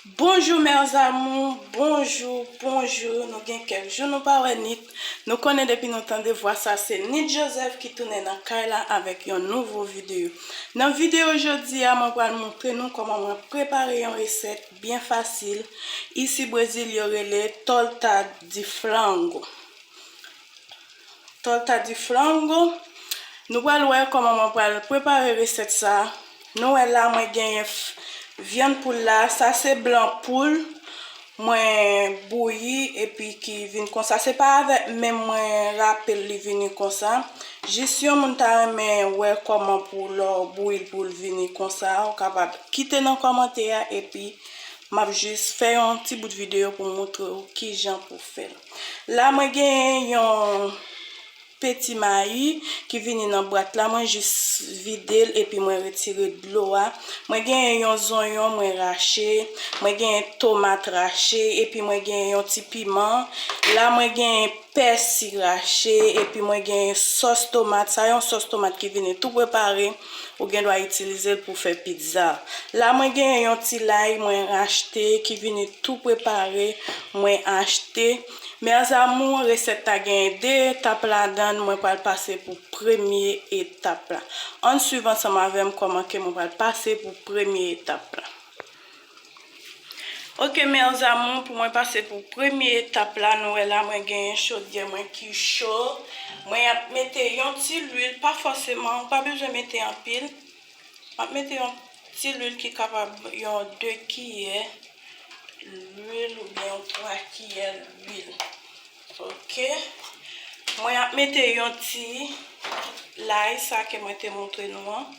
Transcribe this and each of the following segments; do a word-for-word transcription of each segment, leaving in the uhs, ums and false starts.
Bonjou mes amours, bonjou, bonjou. Nou gen kèk jou nou pa wè Nit. Nou konnen depi nou tande vwa sa, se Nit Joseph ki tounen nan kay la avèk yon nouvo videyo. Nan videyo jodi a, mwen pral montre nou kòman mwen prepare yon resèt byen fasil. Isi Brezil, yo rele torta de frango. Torta de frango. Nou pral wè kòman mwen pral prepare resèt sa. Nou wè la, mwen genyen f-, vyann poul la. Sa se blan poul mwen bouyi epi ki vin konsa. Se pa avèk men mwen rape l li vini konsa. Jis yon moun ta renmen wè kòman pou lè w bouyi l pou l vini konsa. Ou kapab kite nan kòmantè a epi m ap jis fè yon ti bout videyo pou m montre w kijan pou fè l. La, mwen genyen yon peti mayi ki vini nan bwat la. Mwen jis vide l epi mwen retire dlo a. Mwen genyen yon zonyon mwen rache. Mwen genyen tomat rache epi mwen genyen yon ti piman. La, mwen genyen pèsi rache epi mwen genyen sòs tomat. Sa yon sòs tomat ki vini tou prepare. Ou gen dwa itilize l pou fè pizza. La, mwen genyen yon ti lay mwen achte ki vini tou prepare, mwen achte. Mes amours, resèt la genyen de etap ladan l, mwen pral pase pou premye etap la. Ann swiv ansanm avè m kòman ke mwen pral pase pou premye etap la. Ok, mes amours, pou mwen pase pou premye etap la, nou wè la, mwen genyen chodyè mwen ki cho. Mwen ap mete yon ti lwil, pa fòseman, ou pa bezwen mete anpil. M ap mete yon ti lwil ki kapab yon de kiyè lwil oubyen yon twa kiyè lwil. Ok. Mwen ap mete yon ti lay sa ke mwen te montre nou an.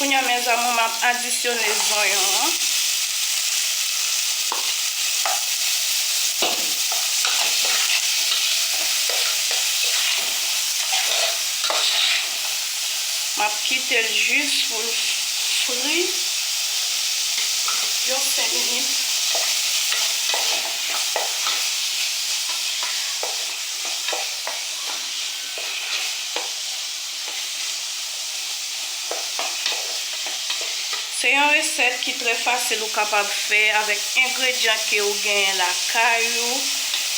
Kounye a, mes amours, m ap adisyone zonyon an. M ap kite l jis pou l fri yon senk minit. Se yon resèt ki trè fasil ou kapab fè avèk engredyan ke ou genyen lakay ou.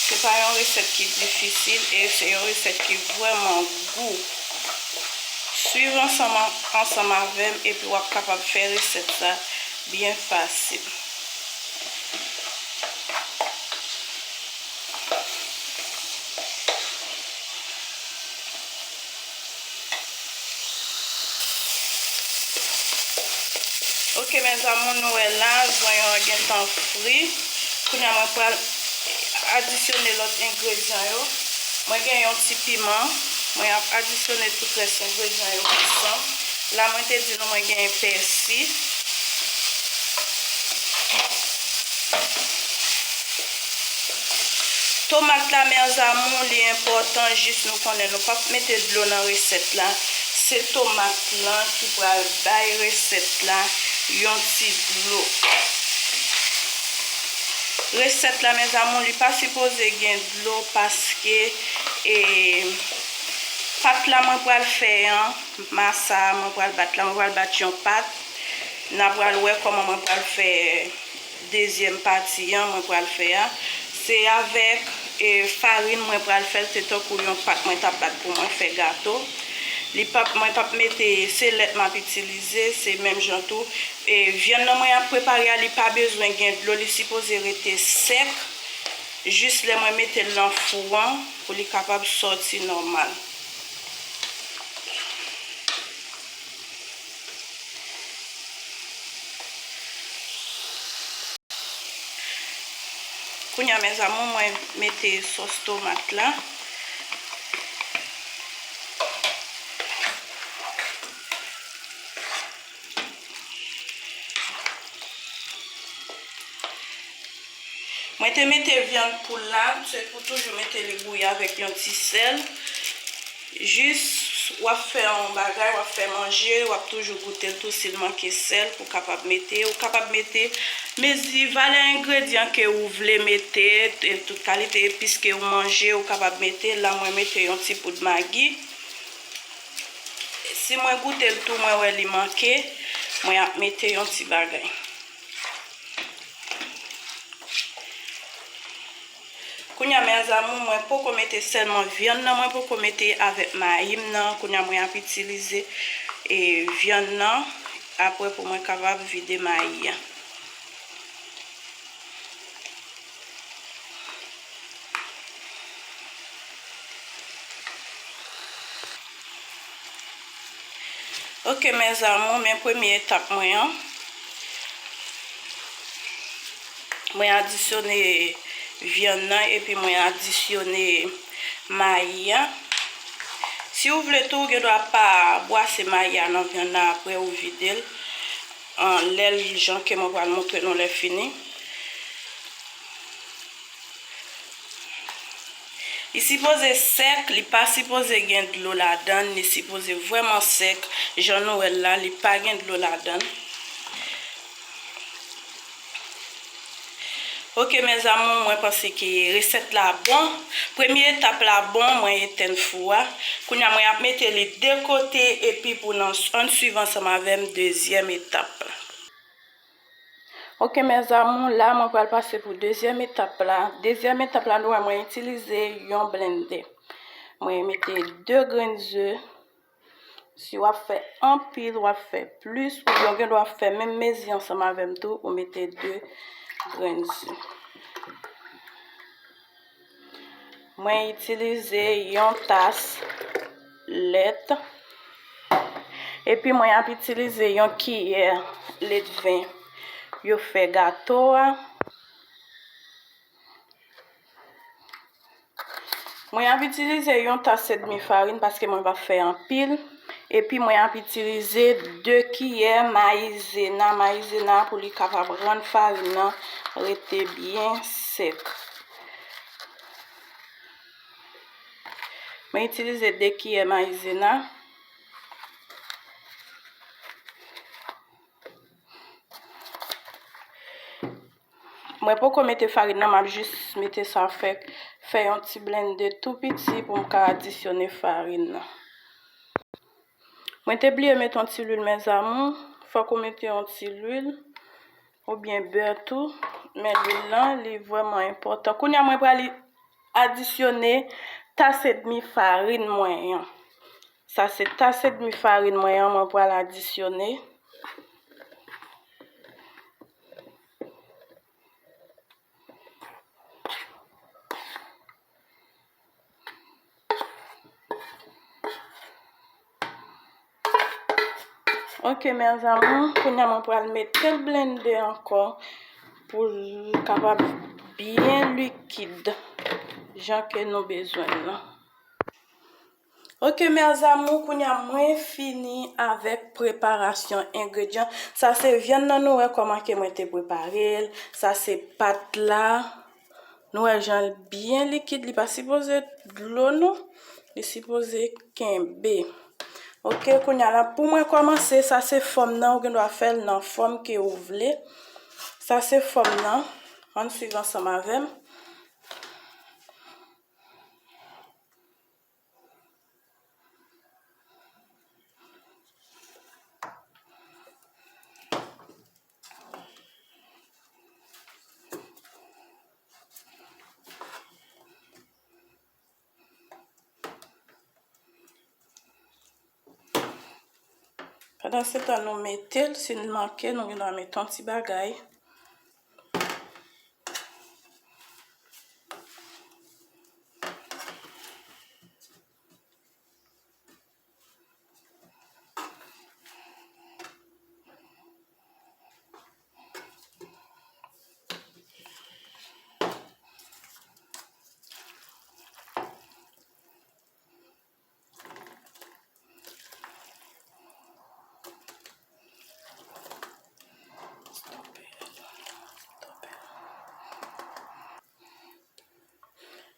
Se pa yon resèt ki difisil e se yon resèt ki vrèman gou. Swiv ansanm, ansanm avè m epi w ap kapab fè resèt sa byen fasil. Ok, mes amours, nou wè la, zonyon an gentan fri. Kounye a, mwen pral adisyone lòt engredyan yo. Mwen gen yon ti piman. Mwen ap adisyone tout rès engredyan yo ansanm. La, mwen te di nou mwen genyen pèsi. Tomat la, mes amours, li enpòtan, jis nou konnen nou p ap mete dlo nan resèt la. Se tomat lan ki pral bay resèt la yon ti dlo. Resèt la, mes amours, li pa sipoze gen dlo paske, e, pat la mwen pral fè an, masa mwen pral bat la, mwen pral bat yon pat. N a pral wè kòman mwen pral fè dezyèm pati an mwen pral fè a. Se avèk, e, farin mwen pral fè l, se tankou yon pat mwen t ap bat pou mwen fè gato. Li p ap, mwen p ap mete, se lèt m ap itilize, se menm jan tou. E, vyann nan mwen ap prepare a, li pa bezwen gen dlo, li sipoze rete sèk, jis lè mwen mete l nan fou an, pou li kapab sòti nòmal. Kounye a, mes amours, mwen mete sòs tomat la. Mwen te mete vyann poul la, se pou toujou mete li bouyi avèk yon ti sèl. Jis w ap fè yon bagay, w ap fè manje, w ap toujou goute l tou si l manke sèl pou kapab mete. Ou kapab mete Mezi valè engredyan ke ou vle mete, e tout kalite epis ke ou manje, ou kapab mete. La, mwen mete yon ti poud magi. Si mwen goute l tou, mwen wè li manke, mwen ap mete yon ti bagay. Kounye a, mes amours, mwen poko mete sèlman vyann nan, mwen poko mete avèk mayi m nan. Kounye a, mwen ap itilize, e, vyann nan, apre pou mwen kapab vide mayi a. Ok, mes amours, men premye etap mwen an. Mwen adisyone vyann nan epi mwen adisyone mayi a. Si w vle tou, ou gen dwa pa bwase mayi a nan vyann nan apre ou vide l. An, lè l jan ke mwen pral montre nou lè fini. Li sipoze sèk, li pa sipoze gen dlo ladan l, li sipoze vrèman sèk, jan nou wè l la, li pa gen dlo ladan l. Ok, mes amours, mwen panse ke resèt la bon. Premye etap la bon, mwen etenn fou a. Kounye a, mwen ap mete li de kote, epi pou n ann swiv ansanm avè m dezyèm etap la. Ok, mes amours, la mwen pral pase pou dezyèm etap la. Dezyèm etap la, nou wè mwen itilize yon blendè. Mwen mete de grenn ze. Si w ap fè anpil, w ap fè plis, oubyen w gen dwa fè menm mezi ansanm avè m tou, ou mete de grenn ze. Mwen itilize yon tas lèt. Epi mwen ap itilize yon kiyè ledven yo fè gato a. Mwen ap itilize yon tas edmi farin paske mwen p ap fè anpil. Epi mwen ap itilize de kiyè mayizena. Mayizena pou li kapab rann farin nan rete byen sèk. Mwen itilize de kiyè mayizena. Mwen poko mete farin nan, m ap jis mete sa fè, fè yon ti blende tou piti pou m ka adisyone farin nan. Mwen te bliye mete yon ti lwil, mes amours. Fòk ou mete yon ti lwil oubyen bè tou. Men lwil lan, li vrèman enpòtan. Kounye a, mwen pral adisyone tas edmi farin mwen an. Sa se tas edmi farin mwen an, mwen pral adisyone. Ok, mes amours, kounye a mwen pral mete l blende ankò pou l kapab byen likid, jan ke nou bezwen l lan. Ok, mes amours, kounye a mwen fini avèk preparasyon engredyan. Sa se vyann nan, nou wè kòman ke mwen te prepare l. Sa se pat la. Nou wè jan l byen likid, li pa sipoze dlo non. Li sipoze kenbe. Ok, kounye a la, pou mwen kòmanse, sa se fòm nan, ou gen dwa fè l nan fòm ke ou vle. Sa se fòm nan. Ann swiv ansanm avè m. Pandan se tan nou mete l, si n manke, nou gen dwa mete yon ti bagay.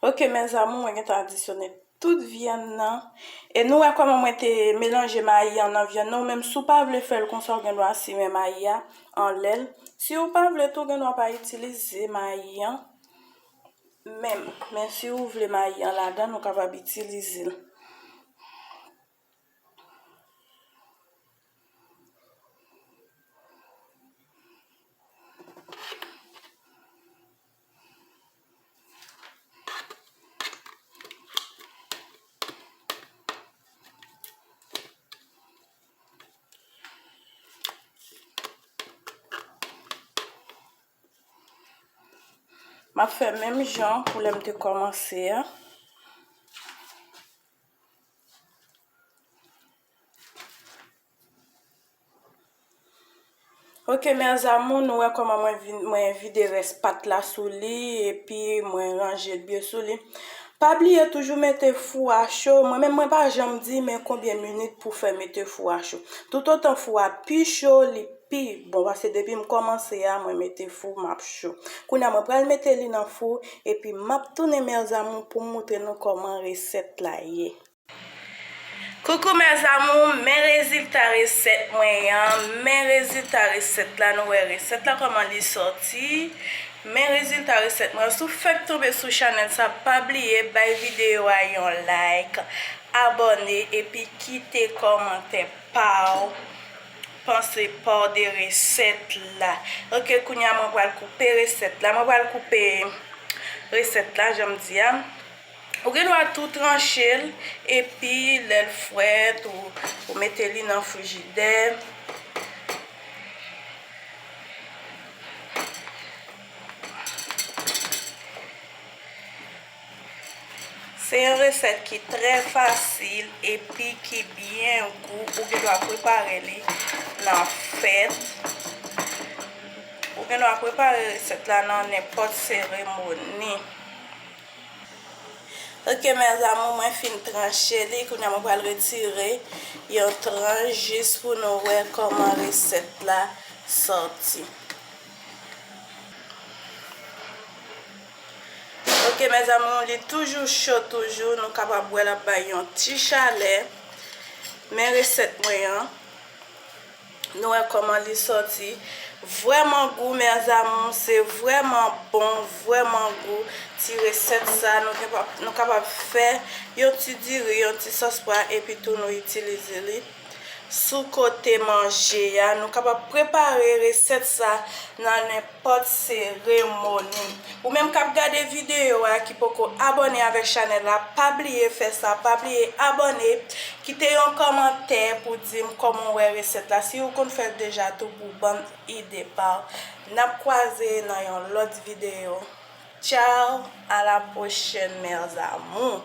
Ok, mes amours, mwen gentan adisyone tout vyann nan. E nou wè kòman mwen te melanje mayi an nan vyann nan. Ou menm, si w pa vle fè l konsa, ou gen dwa simen mayi a anlè l. Si w pa vle tou, gen dwa pa itilize mayi an menm. Men si w vle mayi an ladan, nou kapab itilize l. M ap fè menm jan pou lè m te kòmanse a. Ok, mes amours, nou wè kòman mwen vin, mwen vide rès pat la sou li, epi mwen ranje l byen sou li. Pa bliye toujou mete fou a cho. Mwen menm, mwen pa janm di men konbyen minit pou fè mete fou a cho. Toutotan fou a pi cho, li pi bon, paske depi m kòmanse a, mwen mete fou, m ap cho. Kounye a, mwen pral mete li nan fou, epi m ap tounen, mes amours, pou m moutre nou kòman resèt la ye. Coucou mes amours, men rezilta resèt mwen an, men rezilta resèt la, nou wè resèt la kòman li sòti, men rezilta resèt mwen an. Si w fèk tonbe sou chanèl sa, pa bliye bay videyo a yon like, abòne, epi kite kòmantè pa w, panse pa w de resèt la. Ok, kounye a mwen pral koupe resèt la, mwen pral koupe resèt la, jan m di a. Ou gen dwa tou tranche l, epi lè l frèt, ou, ou mete li nan frijidè. Se yon resèt ki trè fasil epi ki byen gou. Ou gen dwa prepare li nan fèt. Ou gen dwa prepare resèt la nan nenpòt seremoni. Ok, mes amours, mwen fin tranche li. Kounye a, mwen pral retire yon tranch jis pou nou wè kòman resèt la sòti. Ok, mes amours, li toujou cho toujou. Nou kapab wè l ap bay yon ti chalè. Men resèt mwen an. Nou wè kòman li sòti. Vrèman gou, mes amours, se vrèman bon, vrèman gou. Ti resèt sa, nou gen pa, nou kapab fè yon ti diri, yon ti sòs pwa, epi tou nou itilize li sou kote manje a. Nou kapab prepare resèt sa nan nenpòt seremoni. Ou menm k ap gade videyo a ki poko abòne avèk chanèl la, pa bliye fè sa, pa bliye abòne, kite yon kòmantè pou di m kòman w wè resèt la. Si ou konn fè l deja tou, pou ban m ide pa w. N ap kwaze nan yon lòt videyo. Ciao, à la prochaine, mes amours.